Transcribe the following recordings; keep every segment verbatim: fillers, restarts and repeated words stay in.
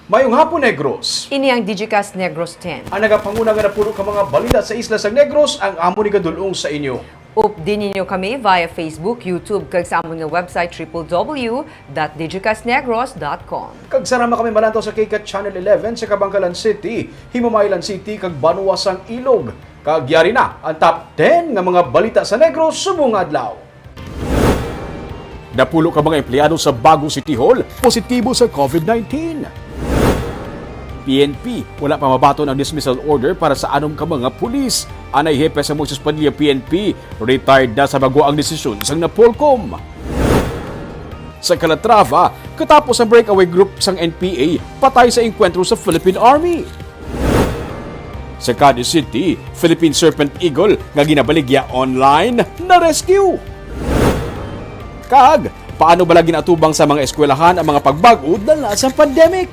Mayong hapon, Negros. Ini ang Digicast Negros ten. Ang nagapanguna nga napulo ka mga balita sa isla sang Negros ang amon igadul-ong sa inyo. Updi ninyo kami via Facebook, YouTube, kag sa amon nga website, triple W dot digicastnegros dot com. Kag sarama kami malantaw sa KCAT Channel eleven sa Kabankalan City, Himamaylan City, kag Banwa sang Ilog. Kag yari na ang top ten nga mga balita sa Negros subong adlaw. Napulo ka mga empleyado sa Bago City Hall positibo sa COVID nineteen. P N P, wala pa mabaton ang dismissal order para sa anom ka mga pulis. Anay hepe sa Moises Padilla P N P, retired na sa bago ang desisyon sang Napolcom. Sa Calatrava, katapos ang breakaway group sang N P A, patay sa engkwentro sa Philippine Army. Sa Cadiz City, Philippine Serpent Eagle nga ginabaligya online na-rescue. Kag, paano bala ginaatubang sa mga eskwelahan ang mga pagbag-o dala sa pandemic?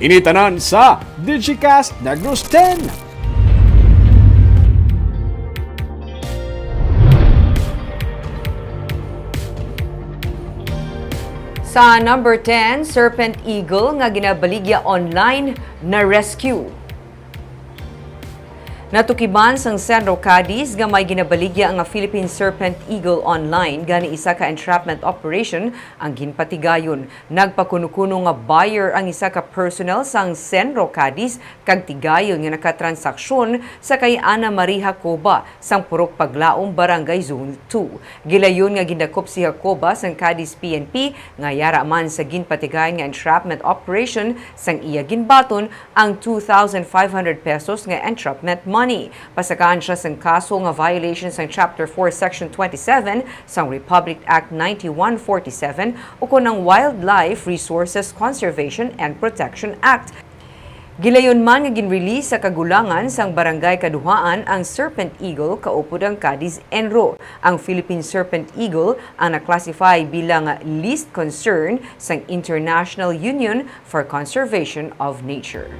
Ini tanan sa Digicast Negros ten. Sa number ten, Serpent Eagle nga ginabaligya online na-rescue. Natukiban sang Senro Cadiz nga may ginabaligya nga Philippine Serpent Eagle online, gani isa ka entrapment operation ang ginpatigayon. Nagpakuno-kuno nga buyer ang isa ka personnel sang Senro Cadiz kag tigayon nga nakatransaksyon sa kay Ana Marie Jacoba sang Purok Paglaom, Barangay Zone two. Gilayon nga gindakop si Jacoba sang Cadiz P N P nga yara man sa ginpatigayon nga entrapment operation sang iya ginbaton ang two thousand five hundred pesos nga entrapment money. Pasakaan siya sang kaso nga violation sang Chapter four, Section twenty-seven sang Republic Act ninety-one forty-seven ukon ang Wildlife Resources Conservation and Protection Act. Gilayon man nga ginrelease sa kagulangan sang Barangay Kaduhaan ang Serpent Eagle kaupod ang Cadiz Enro. Ang Philippine Serpent Eagle ang na-classify bilang least concern sang International Union for Conservation of Nature.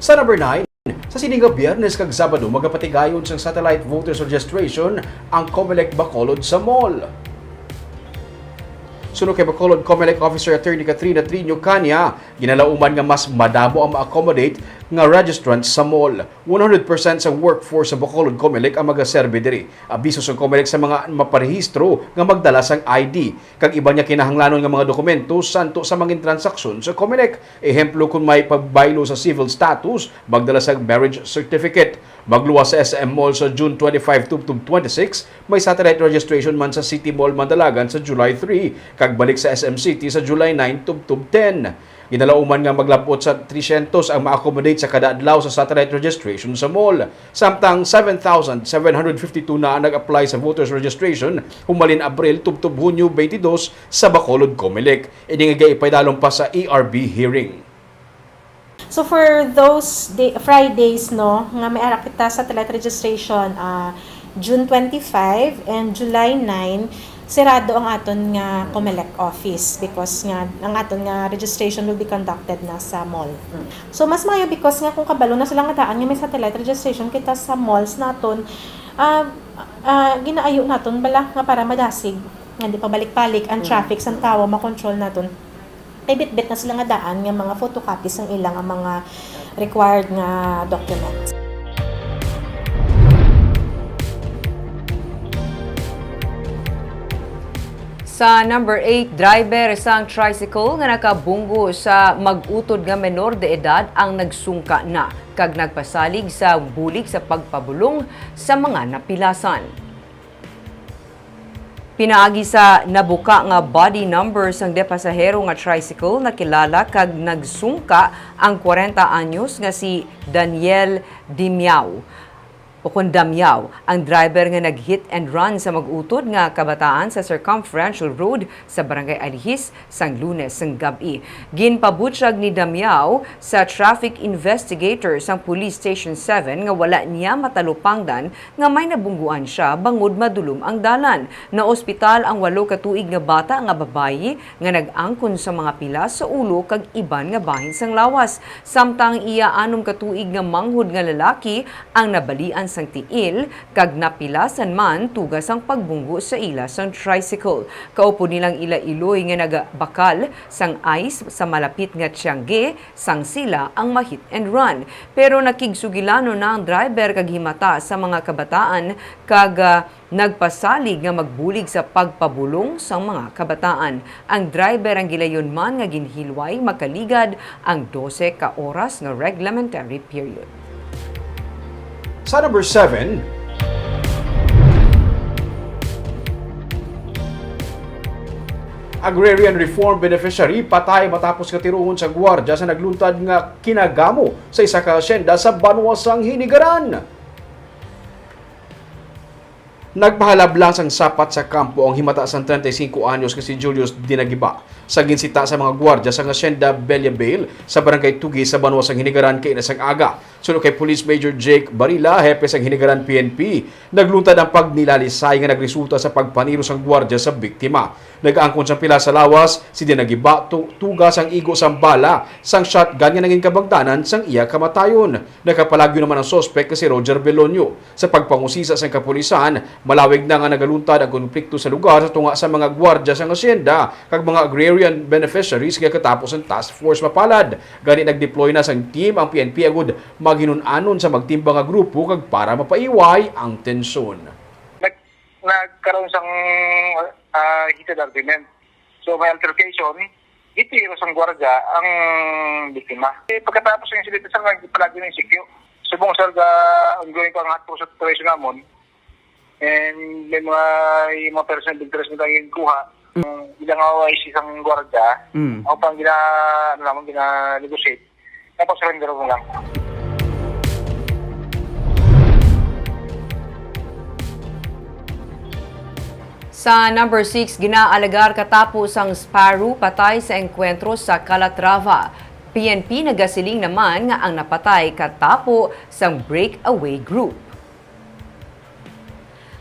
Sa number nine, sa sini nga Biyernes kag Sabado, magapatigayon sang satellite voters registration ang Comelec Bacolod sa mall. Suno kay Bacolod Comelec Officer Attorney Katrina Triño Caña, ginalauman nga mas madamo ang ma-accommodate nga registrants sa mall. One hundred percent sa workforce sa Bacolod Comelec ang magaserbi diri. Abiso sang Comelec sa mga maparehistro nga magdala sang I D kag iban nga kinahanglanon nga mga dokumento santo sa mangin transaksyon sa Comelec. Ehemplo, kon may pagbaylo sa civil status, magdala sang marriage certificate. Magluwas sa S M Mall sa June twenty-five tubtob twenty-six, may satellite registration man sa City Mall Mandalagan sa July three, kag balik sa S M City sa July nine tubtob ten. Ginalauman nga maglab-ot sa three syentos ang ma-accommodate sa kada adlaw sa satellite registration sa mall. Samtang seven thousand seven hundred fifty-two na ang nag-apply sa voters registration humalin Abril tubtob Hunyo twenty-two sa Bacolod Comelec. Ini nga ipaidalom pa sa E R B hearing. So for those day, Fridays, no, nga may ara kita satellite registration, ah, June twenty-five and July nine, sirado ang aton nga Comelec office because nga ang aton nga registration will be conducted na sa mall. So mas maayo because nga kung kabalo na sila nga daan nga may satellite registration kita sa malls naton, ah, ah, ginaayo naton bala nga para madasig, nga di pabalik-balik ang traffic sang tawo, makontrol naton. May bitbit na sila nga daan nga mga photocopies sang ila nga mga required nga documents. Sa number eight, driver sang tricycle nga nakabunggo sa mag-utod nga menor de edad ang nagsungka na kag nagpasalig sa bulig sa pagpabulong sa mga napilasan. Pinaagi sa nabuka nga body number sang de pasahero nga tricycle, nakilala kag nagsungka ang kwarenta anyos nga si Daniel Dimiao, ukon Damiao, ang driver nga nag-hit and run sa mag-utod nga kabataan sa Circumferential Road sa Barangay Alihis sang Lunes sang gab-i. Ginpabutyag ni Damiao sa traffic investigator sang Police Station seven nga wala niya matalupangdan nga may nabungguan siya bangod madulom ang dalan. Naospital ang walo ka tuig nga bata nga babayi nga nag-angkon sa mga pilas sa ulo kag iban nga bahin sang lawas, samtang ang iya anom ka tuig nga manghod nga lalaki ang nabalian sang tiil kag napilasan man tuga sang pagbunggo sa ila sang tricycle. Kaupod nilang ila iloy nga nagabakal sang ice sa malapit nga tiangge sang sila ang ma-hit and run. Pero nakigsugilanon na ang driver kag himata sa mga kabataan kag, ah, nagpasalig nga magbulig sa pagpabulong sang mga kabataan. Ang driver ang gilayon man nga ginhilway makaligad ang dose ka oras nga reglementary period. Sa number seven, Agrarian Reform Beneficiary patay matapos nga tiruhon sa gwardya sa nagluntad nga kinagamo sa isa ka asyenda sa banwa sang Hinigaran. Nagpahalablang sang sapat sa kampo ang himata sang treinta y cinco anyos nga si Julius Dinagiba sa ginsita sa mga gwardya sang Hacienda Bella Vale sa Barangay Tugi sa banwa sang Hinigaran kaina sang aga. Suno kay Police Major Jake Barila, hepe sang Hinigaran P N P, nagluntad ang pagnilalisay nga nagresulta sa pagpaniro sang gwardya sa biktima. Nagaangkon sang pila sa lawas, si Dinagiba tu-, tuga sang igo sang bala sang shotgun nga nangin kabangdanan sang iya kamatayon. Nakapalagyo naman ang suspek nga si Roger Belonio. Sa pagpangusisa sang kapulisan, malawig na nga nagaluntad ang konflikto sa lugar sa tunga sa mga gwardya sang asyenda kag mga agrarian beneficiaries nga katapos ang task force mapalad. Gani nag-deploy na sang team ang P N P agud maghinun-anon sa magtimbang nga grupo kag para mapaiway ang tensyon. Nag, nagkaroon sang ah, heated argument. So may altercation, gitiro sang gwardiya ang biktima. Eh, pagkatapos ng insidente, sir, nagpalagi ng sikyo. Subong, sir, ga ongoing pa ang hot pursuit operation namon. And may mga, yung mga person of interest na tayong kuha. Mm. Ilang awa is isang gwardiya. Mm. Ako pang gina, ano naman, gina-negotiate. Tapos surrender mo lang. Sa number six, ginaalagar katapo sang Sparrow patay sa engkwentro sa Calatrava. P N P nagasiling naman nga ang napatay katapo sang breakaway group.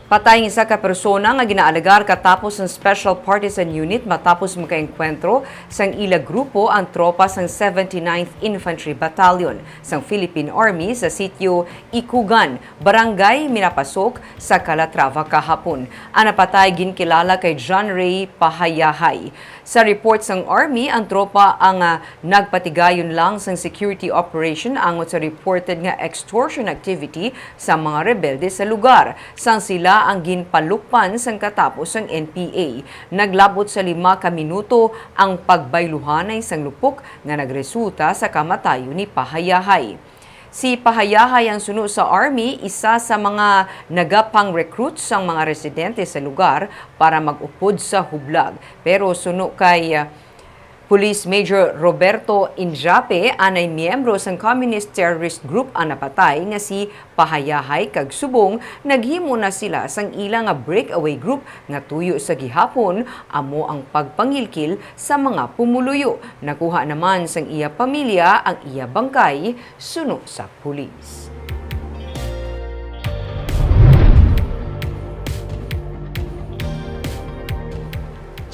Patay ang isa ka persona nga ginaalagar katapo sang Special Partisan Unit matapos makaengkwentro sang ila grupo ang tropa sang seventy-ninth Infantry Battalion sang Philippine Army sa sitio Ikugan, Barangay Minapasok sa Calatrava kahapon. Ang napatay ginkilala kay John Ray Pahayahay. Sa report sang Army, ang tropa ang, ah, nagpatigayon lang sang security operation angot sa reported nga extortion activity sa mga rebelde sa lugar, sang sila ang ginpalukpan sang katapo sang N P A. Naglabot sa lima ka minuto ang pagbayluhanay sang lupok nga nagresulta sa kamatayon ni Pahayahay. Si Pahayahay ang suno sa Army, isa sa mga nagapang-recruit sang mga residente sa lugar para mag-upod sa hublag. Pero suno kay, ah, Police Major Roberto Injape, anay miyembro sang Communist Terrorist Group ang napatay nga si Pahayahay kag subong naghimo na sila sang ila nga breakaway group nga tuyo sa gihapon, amo ang pagpangilkil sa mga pumuluyo. Nakuha naman sang iya pamilya ang iya bangkay suno sa pulis.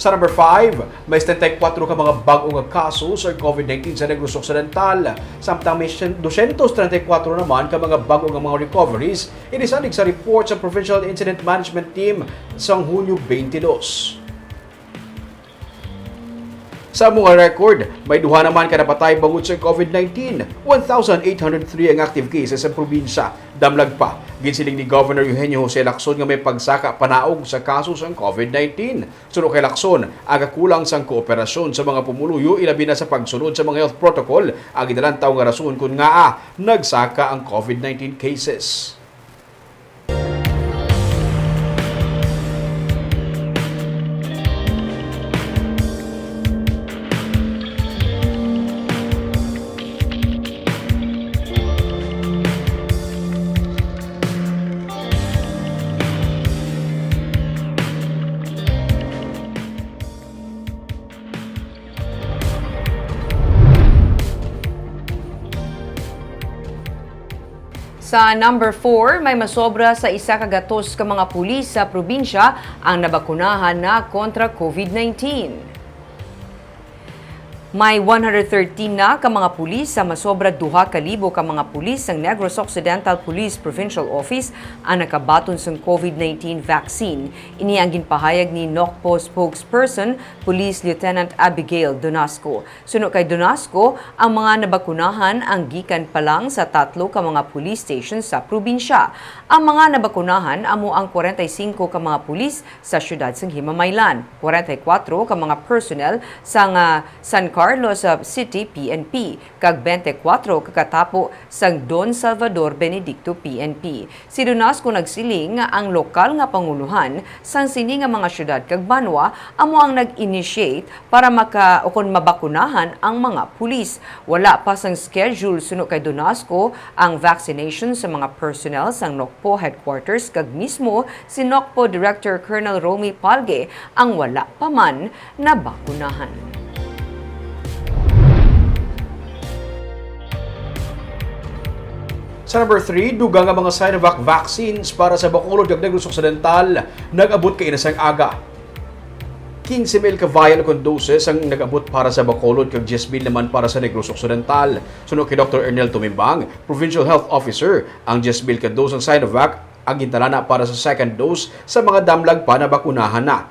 Sa number five, may setenta y kuwatro ka mga bag-o nga kaso sa COVID nineteen sa Negros Occidental, samtang may syen-, dosyentos treinta y kuwatro naman ka mga bag-o nga mga recoveries, ini salig sa report sa Provincial Incident Management Team sang Hunyo twenty-two. Sa amo nga record, may duha naman ka napatay bangod sa COVID nineteen. One thousand eight hundred three ang active cases sa probinsya. Damlag pa, ginsiling ni Governor Eugenio Jose Lacson nga may pagsaka panaog sa kaso sang COVID nineteen. Suno kay Lacson, aga kulang sang kooperasyon sa mga pumuluyo, ilabi na sa pagsunod sa mga health protocol, ang ginalantaw nga rason kon ngaa nagsaka ang COVID nineteen cases. Sa number four, may masobra sa isa ka gatos ka mga pulis sa probinsya ang nabakunahan na kontra COVID nineteen. May one hundred thirteen na ka mga pulis sa masobra duha ka libo ka mga pulis sang Negros Occidental Police Provincial Office ang nakabaton sang COVID nineteen vaccine. Ini ang ginpahayag ni NOCPO spokesperson, Police Lieutenant Abigail Donasco. Suno kay Donasco, ang mga nabakunahan ang gikan pa lang sa tatlo ka mga police station sa probinsya. Ang mga nabakunahan amo ang kwarenta y singko ka mga pulis sa siyudad sang Himamaylan, kwarenta y kuwatro ka mga personnel sang, ah, San Carlos, ah, City P N P, kag bente kuwatro ka katapo sang Don Salvador Benedicto P N P. Si Donasco nagsiling nga ang lokal nga pangulohan sang sini nga mga siyudad kag banwa amo ang nag-initiate para maka-, ukon mabakunahan ang mga pulis. Wala pa sang schedule suno kay Donasco ang vaccination sa mga personnel sang NOCPO headquarters kag mismo si NOCPO Director Colonel Romy Palge ang wala pa man nabakunahan. Sa number three, dugang nga mga Sinovac vaccines para sa Bacolod kag Negros Occidental nag-abot kaina sang aga. Quince mil ka vial kon doses ang nag-abot para sa Bacolod kag diyes mil naman para sa Negros Occidental. Suno kay Doktor Ernel Tumimbang, Provincial Health Officer, ang diyes mil ka dose sang Sinovac ang gintalana para sa second dose sa mga damlag pa nabakunahan na.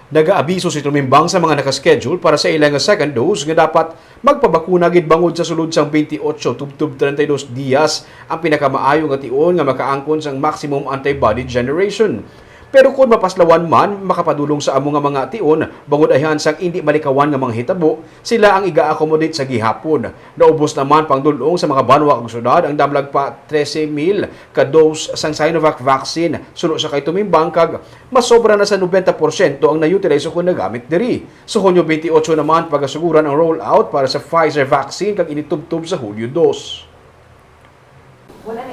Nagaabiso si Tumimbang sa mga naka-schedule para sa ila nga second dose nga dapat magpabakuna gid bangod sa sulod sang twenty-eight tubtob treinta y dos dias ang pinakamaayo nga tion nga makaangkon sang maximum antibody generation. Pero kon mapaslawan man, makapadulong sa amo nga mga tion bangod ayhan sang indi malikawan nga mga hitabo, sila ang iga-accommodate sa gihapon. Naubos naman pangdul-ong sa mga banwa kag syudad ang damlag pa trese mil ka dose sang Sinovac vaccine, suno sa kay Tumimbang, kag masobra na sa nobenta porsyento ang na-utilize o kon nagamit diri. Sa Hunyo twenty-eight naman, pagasuguran ang rollout para sa Pfizer vaccine kag initubtob sa Hulyo dos.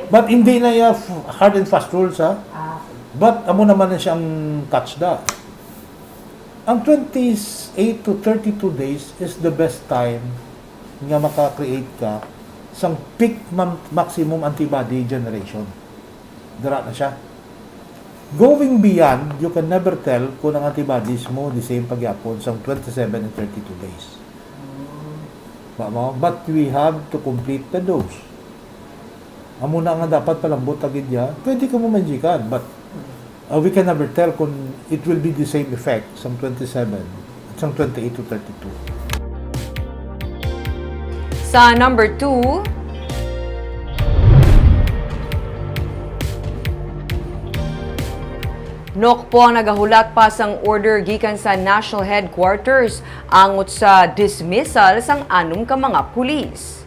But hindi na iya f-, hard and fast rules, ha? Ah, okay. But amo naman na siyang catch da. Ang twenty-eight to thirty-two days is the best time nga maka-create ka sang peak mam-, maximum antibody generation. Dara na siya. Going beyond, you can never tell kung ang antibodies mo the same pagyapon sang twenty-seven and thirty-two days. Ba mo? But we have to complete the dose. Amo na nga dapat palambot ta gid ya. Pwede ka mo magikan, but, uh, we can never tell kung it will be the same effect sang twenty-seven at sang twenty-eight to thirty-two. Sa number two, NOCPO nagahulat pa sang order gikan sa National Headquarters angot sa dismissal sang anom ka mga pulis.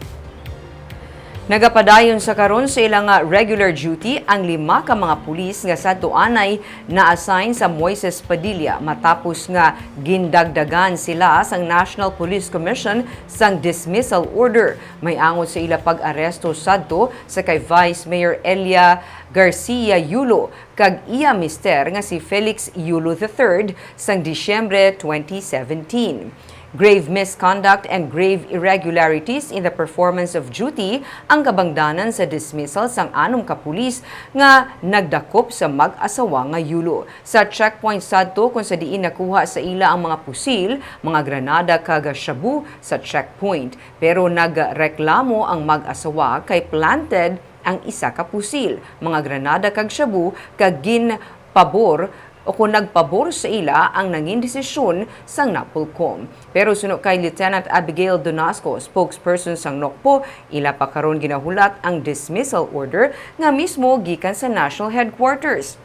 Nagapadayon sa karon sa ila nga regular duty ang lima ka mga pulis nga sadto anay na-assign sa Moises Padilla matapos nga gindagdagan sila sang National Police Commission sang dismissal order. May angot sa ila pag-aresto sadto sa kay Vice Mayor Elia Garcia Yulo kag iya mister nga si Felix Yulo the third sang Disyembre twenty seventeen. Grave misconduct and grave irregularities in the performance of duty ang kabangdanan sa dismissal sang anom ka pulis nga nagdakop sa mag-asawa nga Yulo. Sa checkpoint sadto kung sa diin nakuha sa ila ang mga pusil, mga granada kag shabu sa checkpoint. Pero nagreklamo ang mag-asawa kay planted ang isa ka pusil, mga granada kag shabu, kag ginpabor o kon nagpabor sa ila ang nangin desisyon sang NAPOLCOM. Pero suno kay Lieutenant Abigail Donasco, spokesperson sang NOCPO, ila pa karon ginahulat ang dismissal order nga mismo gikan sa National Headquarters.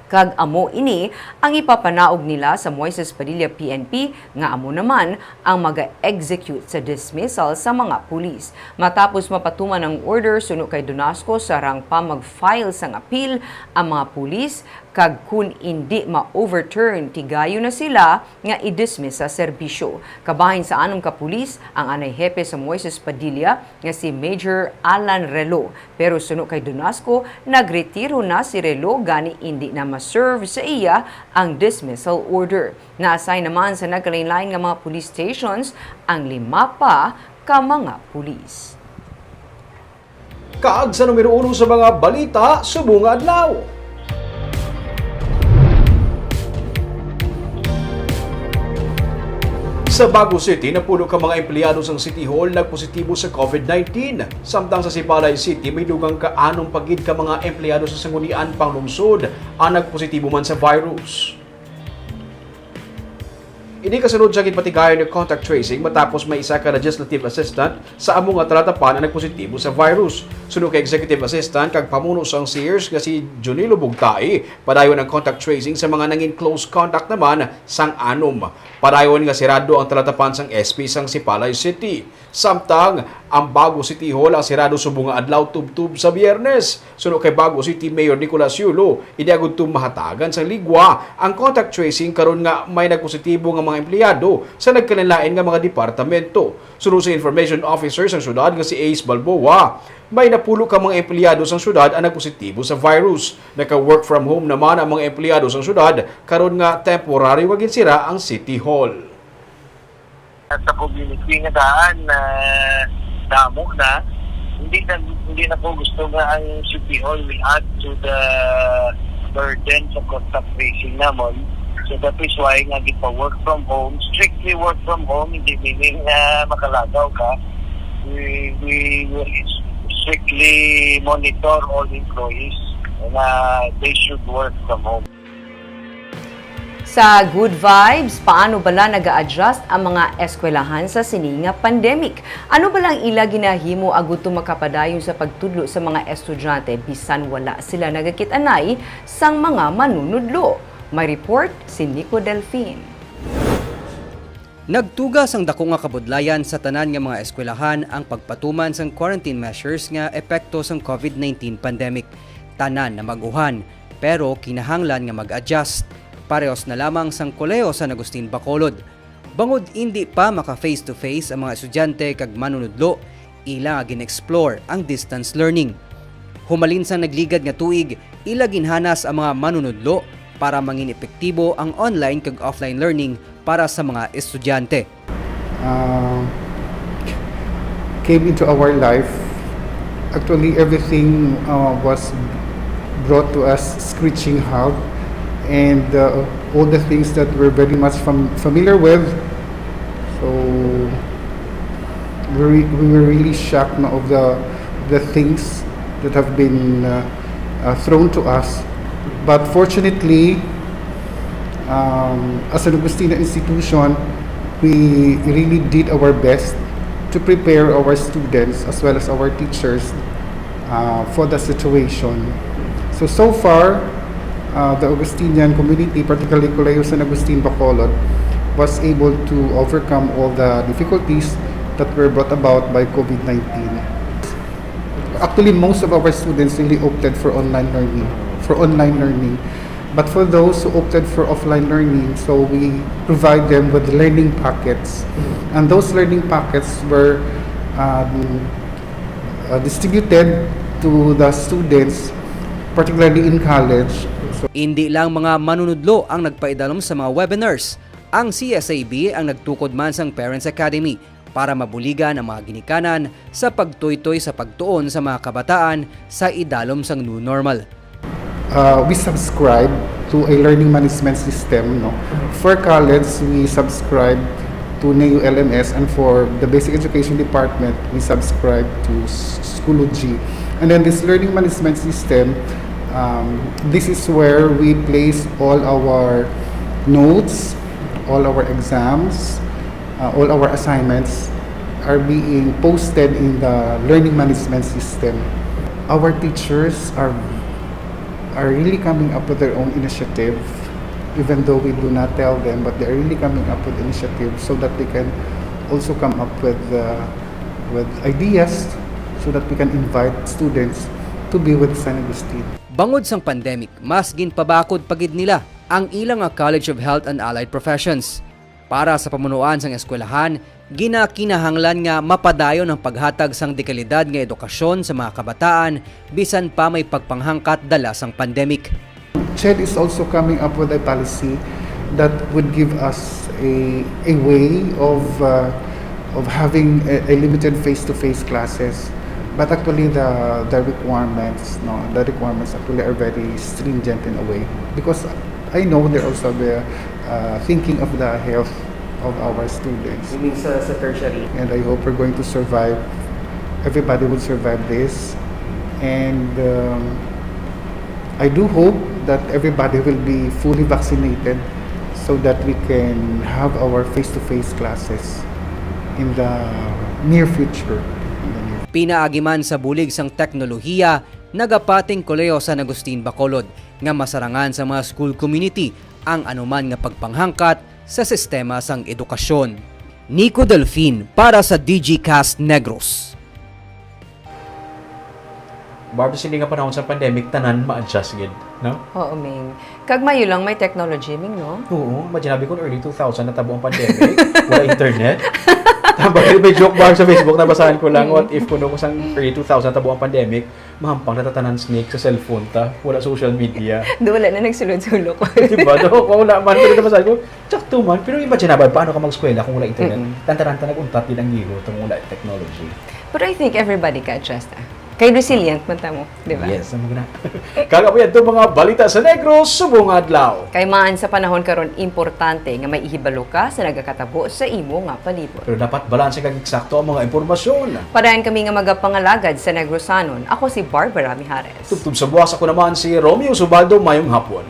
Kag amo ini ang ipapanaog nila sa Moises Padilla P N P, nga amo naman ang maga-execute sa dismissal sa mga pulis. Matapos mapatuman ang order suno kay Donasco, sarang pa mag-file sang apil ang mga pulis, kag kun indi ma-overturn, tigayon na sila nga i-dismiss sa serbisyo. Kabahin sa anom ka pulis ang anay hepe sa Moises Padilla nga si Major Alan Relo. Pero suno kay Donasco, nagretiro na si Relo, gani indi na ma-serve sa iya ang dismissal order. Na-assign naman sa nagkalainlain nga mga police stations ang lima pa ka mga pulis. Kag sa numero uno sa mga balita subong nga adlaw. Sa Bago City, napulo ka mga empleyado sang City Hall nagpositibo sa COVID nineteen. Samtang sa Sipalay City, may dugang ka anom pa gid ka mga empleyado sa Sangguniang Panglungsod ang nagpositibo man sa virus. Ini kasunod sa ginpatigayon nga contact tracing matapos may isa ka legislative assistant sa amo nga talatapan ang nagpositibo sa virus. Suno kay executive assistant kag pamuno sang Sears nga si Junilo Bugtai, padayon ang contact tracing sa mga nangin close contact naman sang anom. Padayon nga sirado ang talatapan sang S P sang Sipalay City. Samtang ang Bago City Hall ang sirado subong nga adlaw tubtob sa Biyernes. Suno kay Bago City Mayor Nicolas Yulo, ini agud to mahatagan sang ligwa ang contact tracing karon nga may nagpositibo nga mga empleyado sa nagkalainlain nga mga departamento. Suno sa Information Officer sang syudad nga si Ace Balboa, may napulo ka mga empleyado sang syudad ang nagpositibo sa virus. Naka-work from home naman ang mga empleyado sang syudad karon nga temporaryo nga ginsira ang City Hall. Sa community nga daan na damo na, hindi na, hindi na ko gusto nga ang City Hall will add to the burden sa contact tracing namon. So that is why nga gipa-work from home, strictly work from home, hindi meaning nga makalagaw ka. We, we will strictly monitor all employees na they should work from home. Sa Good Vibes, paano bala nag-a-adjust ang mga eskwelahan sa sini nga pandemic? Ano bala ang ila ginahimo agud to makapadayon sa pagtudlo sa mga estudyante bisan wala sila nagakit-anay sang mga manunudlo? May report si Nico Delfin. Nagtuga sang dako nga kabudlayan sa tanan nga mga eskwelahan ang pagpatuman sang quarantine measures nga epekto sang COVID nineteen pandemic. Tanan na mag-uhan, pero kinahanglan nga mag-adjust. Parehos na lamang sang Kolehiyo San Agustin Bacolod. Bangod indi pa maka face to face ang mga estudyante kag manunudlo, ila nga gin-explore ang distance learning. Humalin sang nagligad nga tuig, ila ginhanas ang mga manunudlo para mangin epektibo ang online kag offline learning para sa mga estudyante. Uh, came into our life. Actually, everything uh, was brought to us screeching halt, and uh, all the things that we're very much fam- familiar with. So we, re- we were really shocked no, of the the things that have been uh, uh, thrown to us. But fortunately, um, as an Augustinian institution, we really did our best to prepare our students as well as our teachers uh, for the situation. So, so far, uh, the Augustinian community, particularly Colegio San Agustin Bacolod, was able to overcome all the difficulties that were brought about by COVID nineteen. Actually, most of our students really opted for online learning, for online learning. But for those who opted for offline learning, so we provide them with learning packets. And those learning packets were um, uh, distributed to the students, particularly in college. So, Indi lang mga manunudlo ang nagpaidalom sa mga webinars. Ang C S A B ang nagtukod man sang Parents Academy para mabuligan ang mga ginikanan sa pagtuytoy sa pagtuon sa mga kabataan sa idalom sang new normal. Uh, we subscribe to a learning management system. No? For college, we subscribe to NEU LMS, and for the basic education department, we subscribe to Schoology. And then this learning management system, um, this is where we place all our notes, all our exams, uh, all our assignments are being posted in the learning management system. Our teachers are are really coming up with their own initiative, even though we do not tell them, but they are really coming up with initiatives so that they can also come up with uh, with ideas so that we can invite students to be with San Agustin. Bangod sang pandemic, mas ginpabakod pa gid nila ang ila nga College of Health and Allied Professions. Para sa pamunuan sang eskwelahan, ginakinahanglan nga mapadayon ang paghatag sang dekalidad nga edukasyon sa mga kabataan bisan pa may pagpanghangkat dala sang pandemic. CHED is also coming up with a policy that would give us a, a way of uh, of having a, a limited face-to-face classes. But actually, the the requirements, no, the requirements actually are very stringent in a way because I know they're also the, uh, thinking of the health of our students. You mean sa, sa tertiary? And I hope we're going to survive. Everybody will survive this. And um, I do hope that everybody will be fully vaccinated so that we can have our face-to-face classes in the near future. In the near Pinaagi man sa bulig sang teknolohiya, nagapating Kolehiyo San Agustin Bacolod nga masarangan sa mga school community ang anuman nga pagpanghangkat sa sistema sang edukasyon. Nico Delfin para sa Digicast Negros. Barb, sini nga panahon sa pandemic, tanan ma-adjust gid, no? Oo, Ming. Kag mayo lang may technology, Ming, no? Oo, imagine abi kung early two thousand natabo ang pandemic, wala internet. Tapos may joke bar sa Facebook, nabasahan ko lang, what if kuno kung sang early two thousand natabo ang pandemic, mahampang na ta tanan snake sa cellphone ta, wala social media. Do wala na nagsulod-sulok. Diba? No? Kung wala man, pero nabasahan ko, sakto man. Pero imagine ba, paano ka mag-eskwela kung wala internet? Tantanan ta nag-untat din ang gihot kung wala technology. But I think everybody ka-adjust, ah. Kay resilient man tamo, di ba? Yes, ang mga Kagabi ito mga balita sa Negros subong adlaw. Kay man sa panahon karon, importante nga may ihibalo ka sa nagakatabo sa imo nga palibot. Pero dapat balanse kag eksakto ang mga impormasyon. Padayon kami nga magapangalagad sa Negrosanon. Ako si Barbara Mijares. Tubtob sa buwas, ako naman si Romeo Subaldo. Mayong hapon.